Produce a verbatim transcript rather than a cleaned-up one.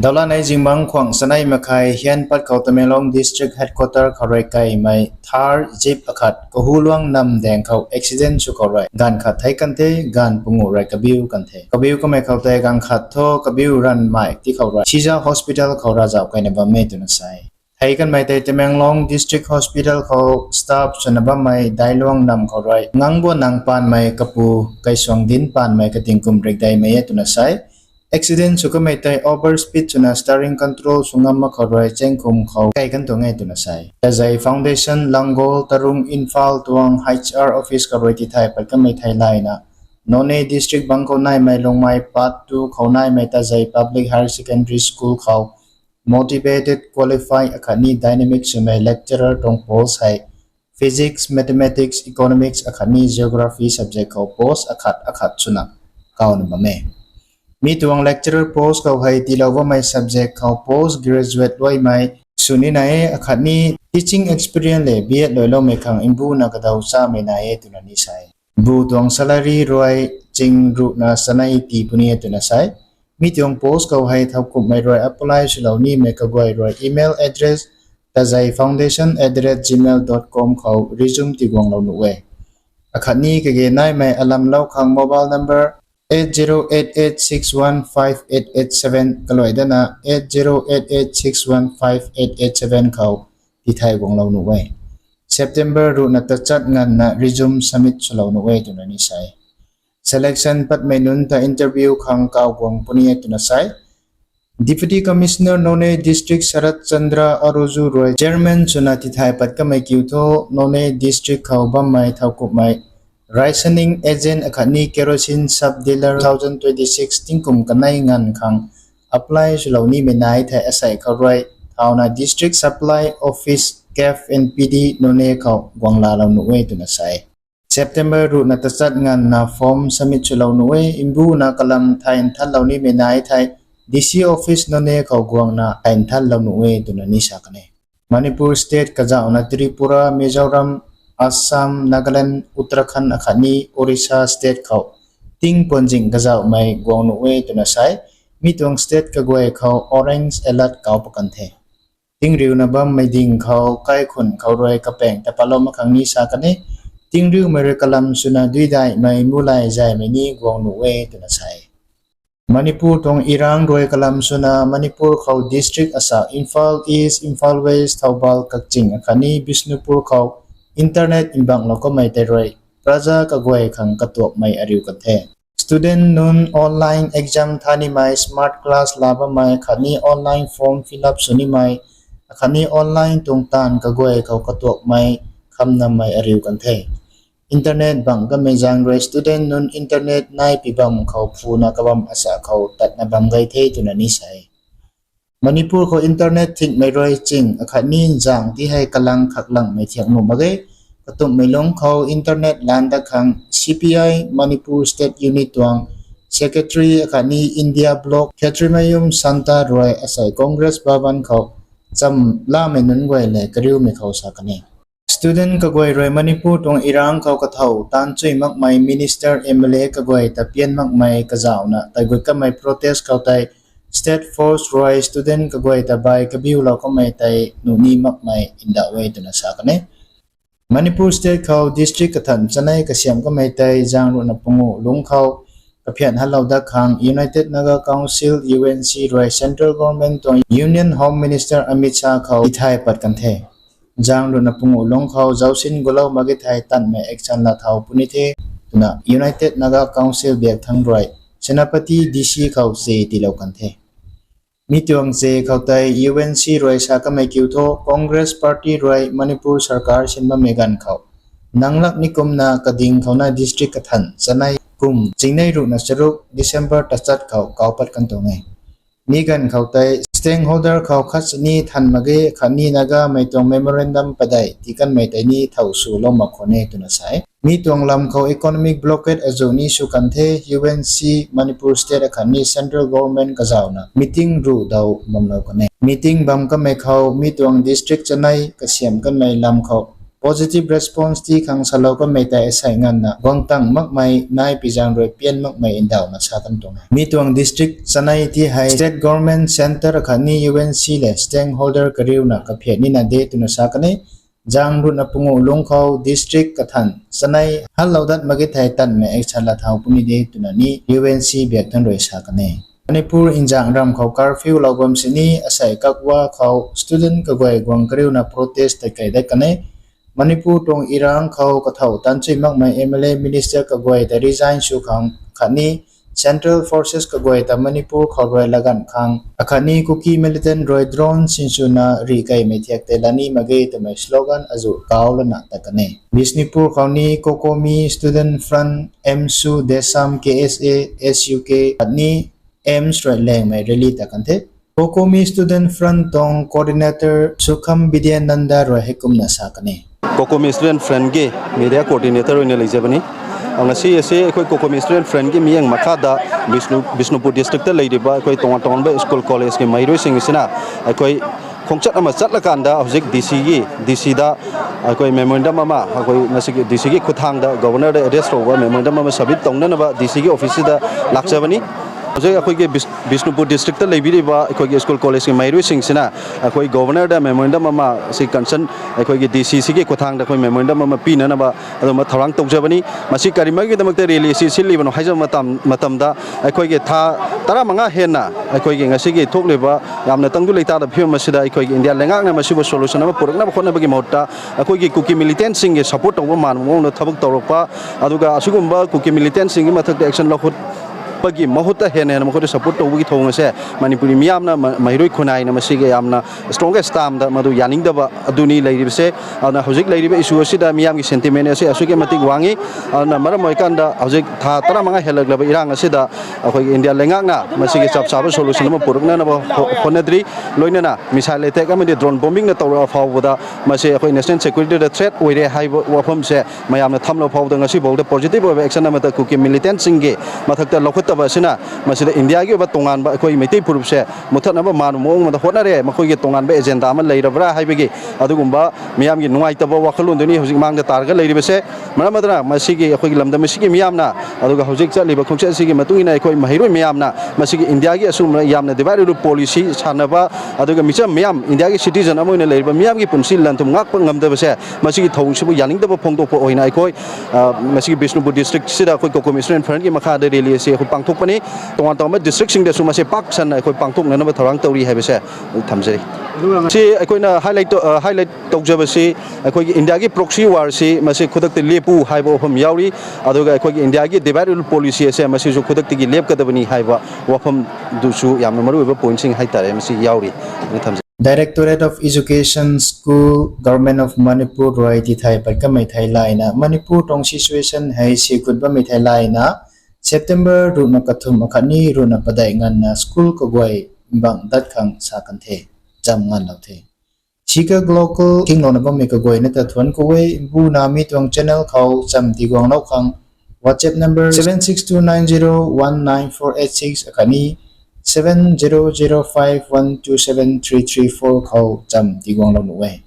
Daula nei zingbangc khwang sanei makhai hian pat khou Tamenglong District Headquarter khou rui kaimei Thar Jeep akhat Kahuluang namv daeng khou accident sw khou rui gaanv khat theic kan the, gaanv pungu rui kabiu kan the. Kabiu kamei khou tei gaanv khat thu kabiu ranvmei ti khou rui Shija Hospital khou ravzauh kaina bam e twna sa e. Theic kanmei tei Tamenglong District Hospital khou staff swna bammei Dailuang namv khou rui Ngangbonang paanmei kapu, Kaisuangdin paanmei kating kum rikdeimei e twna sa e. Accident sw kamei tei over speed swna steering control sw ngam mak khou rui chengkum khou kai kan tuang e twna sa e. Tazei Foundation, Langol, Tarung, Imphal tuang H R office khou rui tithay pat kamei thei layna Noney District bang khou naimei Lungmei Part two khou naimei Tazei Public Higher Secondary School khou motivated, qualified akhatni dynamic swmei lecturer tuang post hei Physics, Mathematics, Economics akhatni Geography subject khou post akhat akhat swna kauna bam e. Mi tuang lecturer post khou hei tiilou bammei subject khou post graduate luaimei sw ni nai e, akhatni teaching experience le B Ed luailoumei khang mbuna kadaw chamei nai e twna ni sa e. Bu tuang salary rui ching ruhna sanei tii puni e twna sa e. Mi tuang post khou hei thowkumhmei rui apply swlou nimei kaguay rui email address tazei foundation at the rate gmail dot com khou resume tiguanglou nuh e. Akhatni kage naimei alamlou khang mobile number eight zero eight eight six one five eight eight seven kaluai dana eight zero eight eight six one five eight eight seven khou tithay guanglou nuh e. September ruhna tachat nganvna resume submit swlou nuh e twna ni sa e. Selection patmei nunc ta interview khang kaw guang puni e twna sa e. Deputy Commissioner Noney District Sharat Chandra Aroju rui chairman swna tithay pat kamei kiu thu Noney District khou bammei thowkumhmei rationing agent akhatni kerosene sub dealer two thousand twenty-six tingkum kanei nganv khang apply swlou nimei nai thei asei khou rui thauna District Supply Office, CAF and PD Noney khou guanglalou nuh e twna sa e. September ruhna tachat nganvna form submit swlou nuh e, mbuna kalam thay nthanlou nimei nai thei D C office Noney khou guangna thay nthanlou nuh e twna ni sa kan e. Manipur state kazauhna Tripura, Mizoram, Assam, Nagaland, Uttarakhand akhatni Orissa state khou tingpuanzing kazauhmei guang nuh e twna sa e. Mi tuang state kaguay khou orange alert kau pat kan the. Tingriuna bammei ding khou kaikhun khou rui kapaeng ta patlou mak khang ni sa kan e. Tingriumei rui kalam swna duidaihmei mulay zaymei ni guang nuh e twna sa e. Manipur tuang irang rui kalam swna Manipur khou district asa Imphal East, Imphal West, Thoubal, Kakching akhatni Bishnupur khou internet mbanglou kamei tei rui praja kaguay khang katuakmei ariu kan the. Student nunc online exam thanimei, smart class laa bammei akhatni online form fill up sw nimei akhatni online tuang taanv kaguay khou katuakmei khamnamei ariu kan the. Internet bang kamei zaeng rui student nunc internet nai pi bam khou phuna kabam asa khou tatna bam gay the twna ni sa e. Manipur khou internet thingmei rui ching akhatni zaeng ti hei kalang khaklangmei thiak nuh mak ge. Katumhmei lungc khou internet lan dat khang C P I Manipur State Unit tuang secretary akhatni India bloc Khetrimayum Santa rui asei Congress Bhavan khou chamlamei nunc guay le kariumei khou sa kan e. Student kaguay rui Manipur tuang irang khou kathow taanv chui makmei minister, M L A kaguay ta pian makmei kazauhna tei gut kamei protest khou tei state force rui student kaguay ta bai kabiulou kamei tei nuh ni makmei ndauh e twna sa kan e. Manipur state khou district kathan chanei kasiam kamei tei zaeng ruhna pungu lungc khou kaphian hanlou dat khang United Naga Council, U N C rui central government tuang Union Home Minister Amit Shah khou tithay pat kan the. Zaeng ruhna pungu lungc khou zausin gulou mak ge thei tanmei action laa thau puni the twna United Naga Council biak thangc rui Senapati D C khou che tiilou kan the. Mi tuang che khou tei U N C rui sa kamei kiu thu Congress party rui Manipur sarkar sin bammei ganv khou nang lak ni kumna kading khouna district kathan chanei kum chingnei ruhna charuk December tachat khou kau pat kan tuang e. Mi ganv khou tei stakeholder khou khat sini than mak ge khatni Nagamei tuang memorandum padeih tii kanmei tei ni thow swlou mak khwan e twna sa e. Mi tuang lam khou economic blockade azuh ni sw kan the. U N C, Manipur state akhatni central government kazauhna meeting ruh daw bamlou kan e. Meeting bam kamei khou mi tuang district chanei kasiam kanmei lam khou Positive response ti khang salou kanmei tei asei nganvna guangtang makmei nai pizang rui pian makmei ndauhna sa kan tuang e. Mi tuang district chanei ti hei state government, centre khatni U N C le stakeholder kariuna kaphiat nina de twna sa kan e. Zang ruhna pungu lungc khou district kathan chanei hanlou dat mak ge thei tanmei action la thau puni de twna ni U N C biak tan rui sa kan e. Manipur nzangh ram khou curfew lou bam sini asei Kakwa khou student kaguay guang kariuna protest tei kei dat kan e. Manipur tuang irang khou kathow tanchui makmei M L A minister kaguay ta resign sw khang khatni central forces kaguay ta Manipur khou rui laganv khang akhatni Kuki militant rui drone sinswna rih keymei thiak tei lani mak ge twmei slogan azuh kau lana tat kan e. Bishnupur khou ni COCOMI Student Front, AMSU, DESAM, K S A, S U K khatni AMS rui langmei rally tat kan the. COCOMI Student Front tuang coordinator Sukham Vidyananda rui heikumna sa kan e. COCOMI Student Front ki media coordinator ruina leija bani. Ang asi asi akhui COCOMI Student Front ki miyang makha da Bishnu, Bishnupur district ta leiriba akhui tongan tonganba school college ki meihrui sing sina akhui khongchat ama chat lakanda houzik D C ki, D C da akhui memorandum ama akhui nasi ki D C ki khuthang da governor da address rouba memorandum ama submit tongna naba D C ki office da lakcha bani. Houzik akhui ki Bis-, Bishnupur district ta leibiriba akhui ki school college ki meihrui sing sina akhui governor da memorandum ama si concern akhui ki D C ki khuthang da akhui memorandum ama pina naba aduma thaurang tokja bani. Masi karimai ki damak ta rally si sili bano haija matam, matam da akhui ki tha tara manga henna akhui ki ngasi ki thokliba yamna tangdu leita da phim masi da akhui ki India lengakna masiba solution ama purakna ba khotna ba ki mahut ta akhui ki Kuki militant sing ki support tokba man mong na thabuk torokpa aduga asugumba Kuki militant sing ki mathak ta action lou khut pagi mahut ta hen hen mahut ta support tokba ki thong se Manipuri miyamna ma-, meihrui khunai na masi ki yamna strongest stam da madu yaning daba aduni leiriba se. Ana houzik leiriba issue asi da miyam ki sentiment asi asu ki matik wangi. Ana maram moi kan da houzik tha tara manga helak laba irang asi da akhui India lengakna masi ki chap chaba solution ama purakna naba ho-, honadri loinana missile attack ama di drone bombing na tawra phau da masi akhui national security da threat oire hai wa-, wapham se mayamna thamlou phau da ngasi bou da positive oiba action ama ta Kuki militant sing ki mathak ta lou khut taba sina masi da India ki ba tongan ba akhui Meitei purup se muthat naba man mong ma da hotna re makhui ki tongan ba agenda ama leira bra hai bagi adugumba miyam ki nungai taba wakhalun duni houzik mang da targa leiriba se. Maram adana masi ki akhui ki lamda masi ki miyamna aduga houzik chat liba khongchat si ki matung ina akhui meihrui miyamna masi ki India ki asum yamna divide rule policy sanaba aduga micham miyam India ki citizen ama ina leiriba miyam ki punsi lanthum ngakpa ngamdaba se masi ki thong sibu yaning daba phongdokpa oina akhui, ah, masi ki Bishnupur district sida akhui COCOMI Student Front ki makha da rally si akhui pangthok pani. Tongan tonganba district sing da su masi pak san akhui pangthokna naba thaurang tauri haiba se. Thamjai. Si akhuina highlight to, ah, highlight tokjaba si akhui ki India ki proxy war si masi khudak te lepu haiba wapham yauri. Aduga akhui ki India ki divide rule policy ase masi su khudak te ki lep kadabani haiba wapham du su yamna maru ba point sing hai tare masi yauri. Ni thamjai. Directorate of Education School, Government of Manipur rui tithai pat kamei thei laina Manipur tuang situation hei sikut bamei thei laina September ruhna kathum akhatni ruhna padeih nganvna school kaguay bang dat khang sa kan the, cham nganvlou the. Sika local kinglouna bammei kaguayna ta thuanc khou e, buna mi tuang channel khou cham tiguanglou khang WhatsApp number seven six two nine zero one nine four eight six akhatni seven zero zero five one two seven three three four khou cham tiguanglou nuh e.